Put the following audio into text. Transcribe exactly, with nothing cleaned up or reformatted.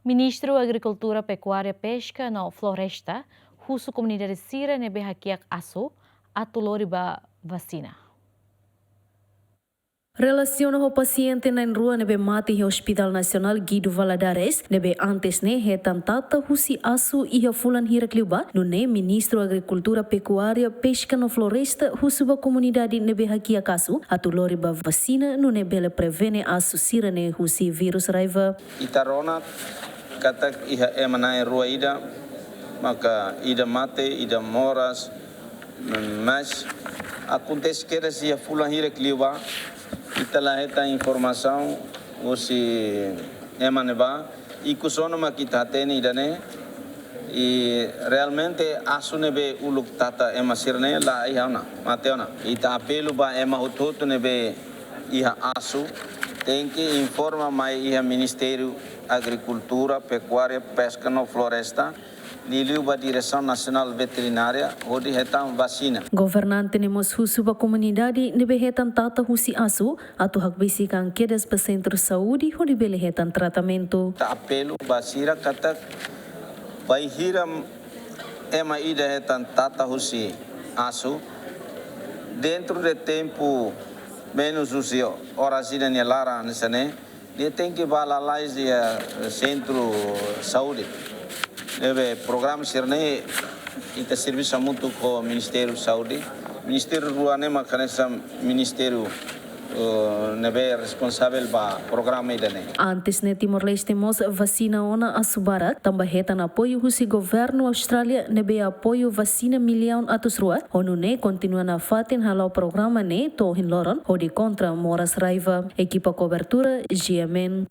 Ministru Agrikultura, Pekuária, Peska no Floresta husu komunidade sira ne'ebé hakiak asu atu lori ba vasina. Relasiona ho pasiente na'in-rua ne'ebé mate iha Hospital Nasionál Guido Valadares, ne'ebé antes ne'e hetan tata husi asu iha fulan hirak liubá, nune'e Ministru Agrikultura, Pekuária, Peska no Floresta husu ba komunidade ne'ebé hakiak asu atu lori ba vasina, nune'e bele prevene asu sira-ne'e husi vírus raiva. Ita rona katak iha ema na'in-rua ida, maka ida mate, ida moras, mas akontese kedas iha fulan hirak liubá, ita la hetan informasaun husi ema ne'ebá, ikus ona mak ita hatene ida-ne'e, i realmente asu ne'ebé uluk tata ema sira-ne'e la iha ona, mate ona. Ita apelu ba ema hotu-hotu ne'ebé iha asu, tenke informa mai iha Ministériu Agrikultura, Pekuária, Peska no Floresta, liuliu ba Diresaun Nasionál Veterinária, hodi hetan vasina. Governante ne'e mós husu ba komunidade ne'ebé hetan tata husi asu atu hakbesik an kedas ba sentru saúde hodi bele hetan tratamentu. Ita apelu ba sira katak bainhira ema ida hetan tata husi asu, dentro de tempu menus husi oras ida nia laran hanesan ne'e, nia tenke bá lalais iha, eh, sentru saúde. Ne'ebé programa sira-ne'e ita servisu hamutuk ho Ministériu Saúde. Ministériu rua ne'e mak hanesan ministériu, eh, ne'ebé responsavel ba programa ida-ne'e. Antes ne'e Timor-Leste mós vasina ona asu barak, tanba hetan apoiu husi governu Austrália ne'ebé apoiu vasina millaun atus rua, ho nune'e kontinua nafatin hala'o programa ne'e to'o ohin loron hodi kontra moras raiva. Ekipa kobertura, G M N.